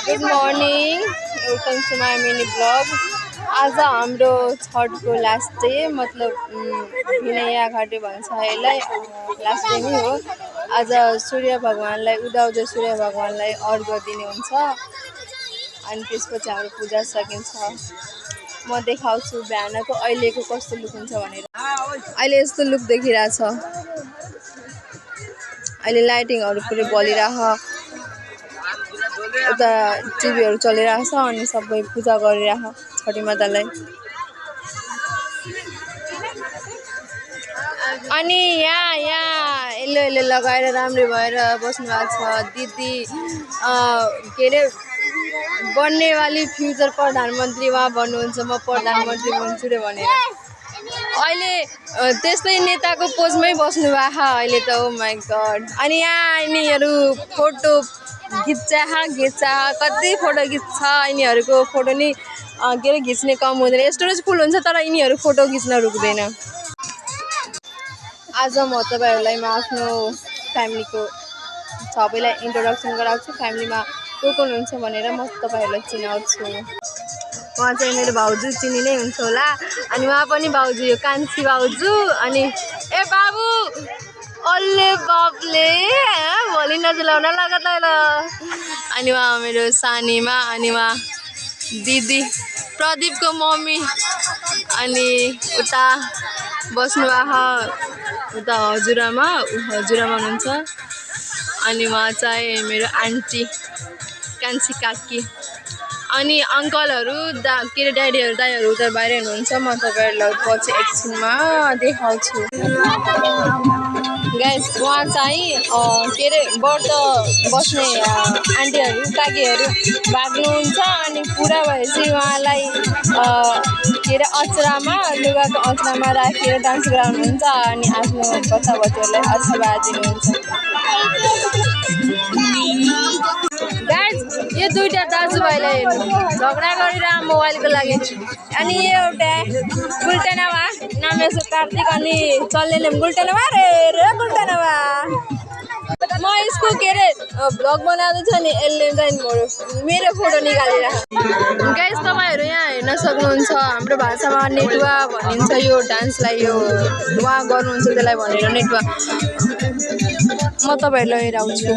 Good morning. Welcome to my mini vlog. आज हाम्रो छठको लास्ट डे मतलब भिनैया घाटे भन्छ यसलाई लास्ट डे नै हो। आज सूर्य भगवानलाई उदाउँदो सूर्य भगवानलाई अर्घ दिने हुन्छ अनि त्यसपछि हाम्रो पूजा सकिन्छ। म देखाउँछु बिहानको अहिलेको कस्तो लुक हुन्छ भनेर। अहिले यस्तो लुक देखिरहेछ। अहिले लाइटिङहरू पुरै बलिरहेछ, उता टिभीहरू चलिरहेछ अनि सबै पूजा गरिरहेछ छठी मातालाई। अनि यहाँ यल्लो यल्लो लगाएर राम्रै भएर बस्नु भएको छ दिदी। के अरे बन्नेवाली फ्युचर प्रधानमन्त्री उहाँ भन्नुहुन्छ म प्रधानमन्त्री बन्छु रे भनेर। अहिले त्यस्तै नेताको पोजमै बस्नु भएको छ अहिले त। ओ माई गड। अनि यहाँ यिनीहरू फोटो खिच्चा कति फोटो खिच्छ। यिनीहरूको फोटो नि के अरे खिच्ने कम हुँदैन, स्टोरेज फुल हुन्छ तर यिनीहरू फोटो खिच्न रुक्दैन। आज म तपाईँहरूलाई म आफ्नो फ्यामिलीको सबैलाई इन्ट्रोडक्सन गराउँछु, फ्यामिलीमा को हुनुहुन्छ भनेर म तपाईँहरूलाई चिनाउँछु। उहाँ चाहिँ मेरो भाउजू, चिनी नै हुन्छ होला। अनि उहाँ पनि भाउजू, यो कान्छी भाउजू। अनि ए बाबु अल्ले बाबले भोलि नचलाउन लगातार। अनि उहाँ मेरो सानीमा, अनि उहाँ दिदी प्रदीपको मम्मी। अनि उता बस्नुभएको उता हजुरआमा हुनुहुन्छ। अनि उहाँ चाहिँ मेरो आन्टी कान्छी काकी। अनि अङ्कलहरू के अरे ड्याडीहरू दाइहरू उता बाहिर हुनुहुन्छ। म तपाईँहरूलाई पछि एकछिनमा देखाउँछु। गाइस उहाँ चाहिँ के अरे व्रत बस्ने आन्टीहरू काकीहरू भाग्नुहुन्छ। अनि पुरा भएपछि उहाँलाई के अरे अचरामा लुगाको अचरामा राखेर डान्स गराउनुहुन्छ अनि आफ्नो बच्चा बच्चीहरूलाई आशीर्वाद दिनुहुन्छ। गाइस यो दुईटा दाजुभाइले झगडा गरिरह मोबाइलको लागि। अनि यो एउटा बुल्टेनावा नाम यसो कार्तिक अनि चल्नेले बुल्टेनावा रे बुल्टेनावा। म यसको के अरे भ्लग बनाउँदैछ नि यसले चाहिँ मेरो फोटो निकालेर। गाइस तपाईँहरू यहाँ हेर्न सक्नुहुन्छ हाम्रो भाषामा नेटुवा भनिन्छ यो डान्सलाई, यो उहाँ गर्नुहुन्छ त्यसलाई भनेर नेटुवा। म तपाईँहरूलाई हेराउँछु।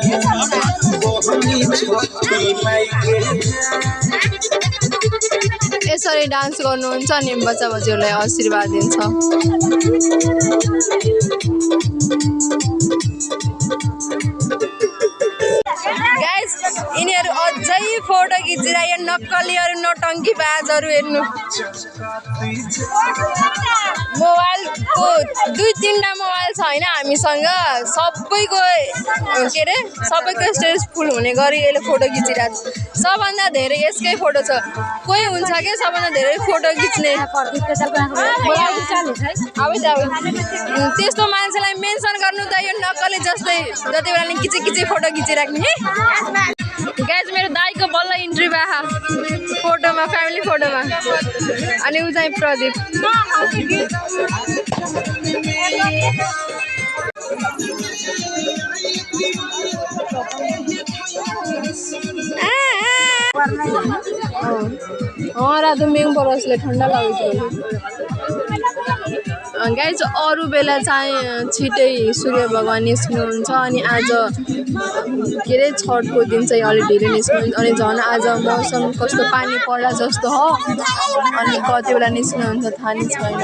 यसरी डान्स गर्नुहुन्छ अनि बच्चा बच्चीहरूलाई आशीर्वाद दिन्छ। गाइस यिनीहरू अझै फोटो खिचेर यो नक्कलीहरू नौटङ्की बाजहरू हेर्नु। मोबाइलको 2-3टा मोबाइल छ होइन हामीसँग, सबैको के अरे सबैको स्टोरेज फुल हुने गरी यसले फोटो खिचिरहेको छ। सबभन्दा धेरै यसकै फोटो छ। कोही हुन्छ कि सबभन्दा धेरै फोटो खिच्ने। त्यस्तो मान्छेलाई मेन्सन गर्नु त यो नक्कली जस्तै जति बेला नि किची फोटो खिचिराख्ने। गाइस मेरो दाइको बल्ल इन्ट्री भएको फोटोमा, फ्यामिली फोटोमा। अनि ऊ चाहिँ प्रदीप। रातो मेङ बरसले ठन्डा लाग्छ। गाइस अरू बेला चाहिँ छिटै सूर्य भगवान निस्किनुहुन्छ अनि आज के अरे छठको दिन चाहिँ अलिक ढिलो निस्किनुहुन्छ। अनि झन् आज मौसम कस्तो पानी पर्ला जस्तो हो अनि कति बेला निस्किनुहुन्छ थाहा नै छैन।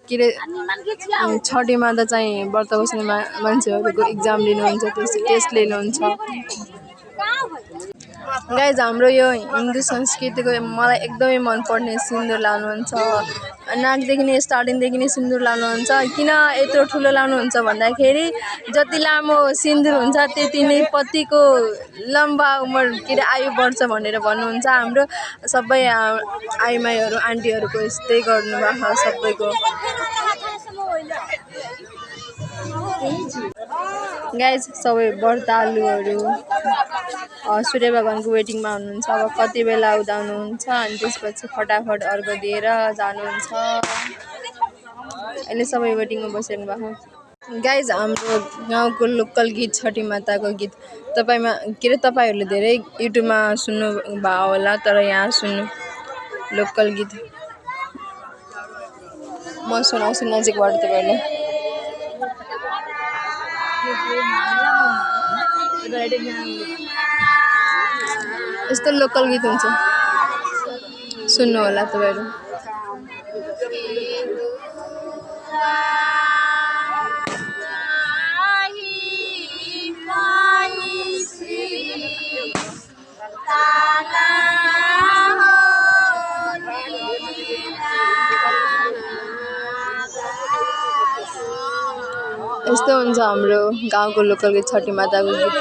के अरे छठीमा त चाहिँ व्रत बस्ने मान्छेहरूको इक्जाम लिनुहुन्छ, टेस्ट लिनुहुन्छ। गाइस हाम्रो यो हिन्दू संस्कृतिको मलाई एकदमै मनपर्ने सिन्दुर लाउनुहुन्छ। नाकदेखि नै स्टार्टिङदेखि नै सिन्दुर लाउनुहुन्छ। किन यत्रो ठुलो लाउनुहुन्छ भन्दाखेरि जति लामो सिन्दुर हुन्छ त्यति नै पतिको लम्बा उमेर के अरे आयु बढ्छ भनेर भन्नुहुन्छ। हाम्रो सबै आइमाईहरू आन्टीहरूको यस्तै गर्नुभएको सबैको। गाइस सबै व्रतालुहरू सूर्य भगवानको वेटिङमा हुनुहुन्छ। अब कति बेला उदाउनुहुन्छ अनि त्यसपछि फटाफट अर्घ दिएर जानुहुन्छ। अहिले सबै वेटिङमा बसिरहनु भएको। गाइज हाम्रो गाउँको लोकल गीत छठी माताको गीत तपाईँहरूले धेरै युट्युबमा सुन्नु भयो होला, तर यहाँ सुन्नु लोकल गीत म सुनाउँछु नजिकबाट तपाईँहरूले। यस्तो लोकल गीत हुन्छ, सुन्नु होला तपाईँहरू। यस्तो हुन्छ हाम्रो गाउँको लोकल गीत छठी माताको गीत।